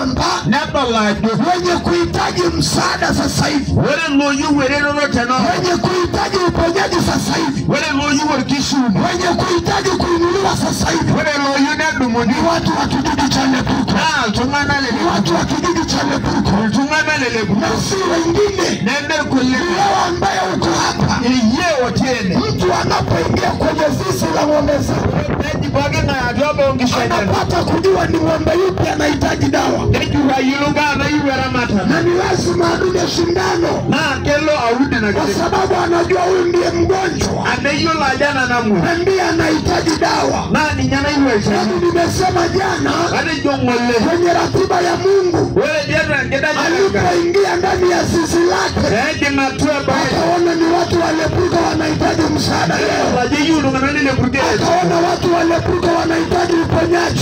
kwamba wenye kuhitaji msaada sasa hivi, wenye kuhitaji uponyaji sasa hivi, wenye kuhitaji kuinuliwa sasa hivi, ni watu wa kijiji cha Lepurko, ni watu wa kijiji cha Lepurko, na si wengine. Ni wewe ambaye uko hapa. Mtu anapoingia kwenye zizi la ng'ombe zake anapata kujua ni ng'ombe yupi anahitaji dawa, na ni lazima adunge sindano, kwa sababu anajua huyu ndiye mgonjwa na ndiye anahitaji dawa. Nami nimesema jana kwenye ratiba ya Mungu, alipoingia ndani ya zizi lake akaona ni watu wa Lepurko wanahitaji msaada leo, akaona watu wa Lepurko wanahitaji uponyaji.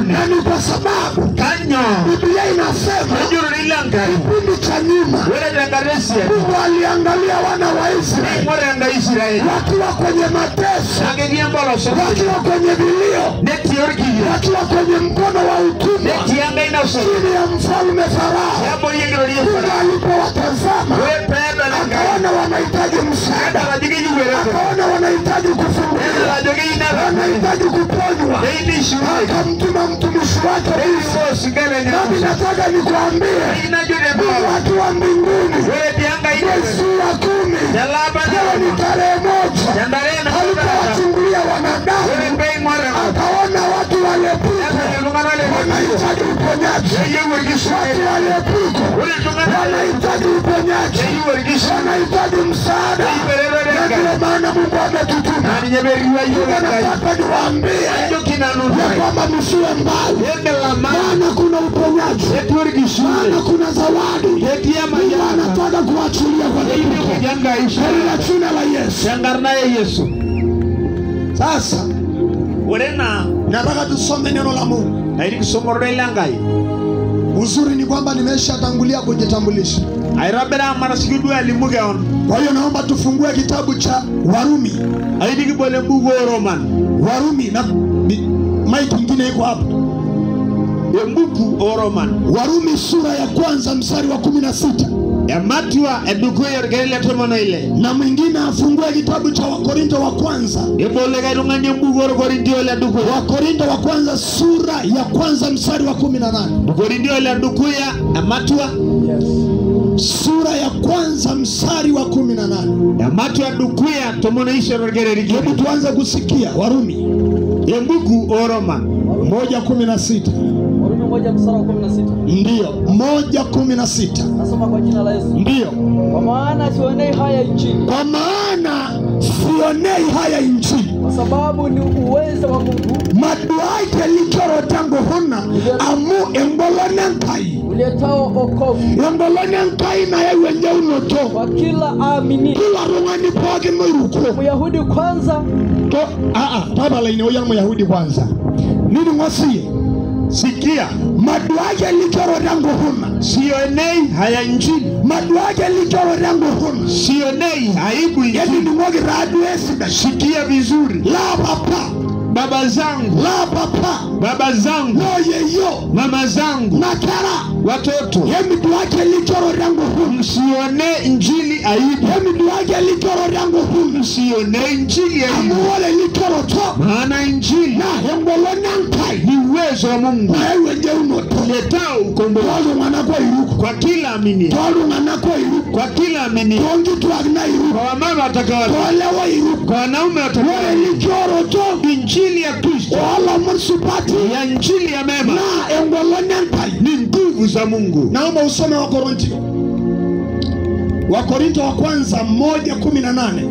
Na ni kwa sababu Biblia inasema kipindi cha nyuma Mungu aliangalia wana wa Israeli wakiwa kwenye mateso, wakiwa kwenye vilio, wakiwa kwenye mkono wa utumwa chini ya mfalme Farao. Mungu alipowatazama akaona wanahitaji msaada, akaona wanahitaji kufunguliwa, wanahitaji kuponywa, akamtuma mtumishi wake Musa. Nami nataka nikuambie, Mungu akiwa mbinguni, mwezi wa 10 leo ni tarehe 1, alipowachungulia wanadamu akaona watu wa Lepurko wanahitaji uponyaji, watu wa Lepurko wanahitaji uponyaji, wanahitaji msaada. Na ndio maana Mungu ametutuma. Nataka niwaambie ya kwamba msiwe mbali, maana kuna uponyaji, maana kuna zawadi Mungu anataka kuachilia kwa Lepurko katika jina la Yesu. Sasa nataka tusome neno la Mungu. Uzuri ni kwamba nimeshatangulia kujitambulisha. Kwa hiyo naomba tufungue kitabu cha Warumi. Warumi na mic nyingine iko hapo. Warumi sura ya kwanza mstari wa 16. Na mwingine afungue kitabu cha Wakorinto wa kwanza. Wakorinto wa kwanza sura ya kwanza mstari wa 18. Sura ya kwanza mstari wa 18. Hebu tuanze kusikia Warumi 1:16. Warumi 1:16. Ndio, 1:16. Nasoma kwa jina la Yesu. Ndio. Kwa maana sionei haya injili. Kwa maana sionei haya injili. Kwa sababu ni uwezo wa Mungu. Maduaike lichoro tangu huna amu engolone nkai. Uletao wokovu. Engolone nkai na yewe njeunoto. Kwa kila amini. Kila rungani pwage mwiruko. Myahudi kwanza. To, baba laini oya Myahudi kwanza. Nini ngosiye? Sikia. Maduaje lichoro tangu huna. Sionei haya injili. Maduaje lichoro tangu huna. Sionei aibu injili. Yaani ni mwogi radu. Sikia vizuri. La papa. Baba zangu. La papa. Baba zangu. No yeyo. Mama zangu. Nakara. Watoto. Yemi duaje lichoro tangu huna. Msione injili aibu. Yemi duaje lichoro tangu huna. Msione injili aibu. Amuole lichoro to. Maana injili na engolone nkai. Ni uwezo wa Mungu. Na ewe njeunoto. Uletao ukombozi. Kwa kila amini. Kwa kila amini. Kwa wamama watakao. Kwa wanaume watakao. Injili ya Kristo. Ya injili ya mema. Na engolone nkai. Ni nguvu za Mungu. Naomba usome Wakorinto. Wakorinto wa kwanza 1:18.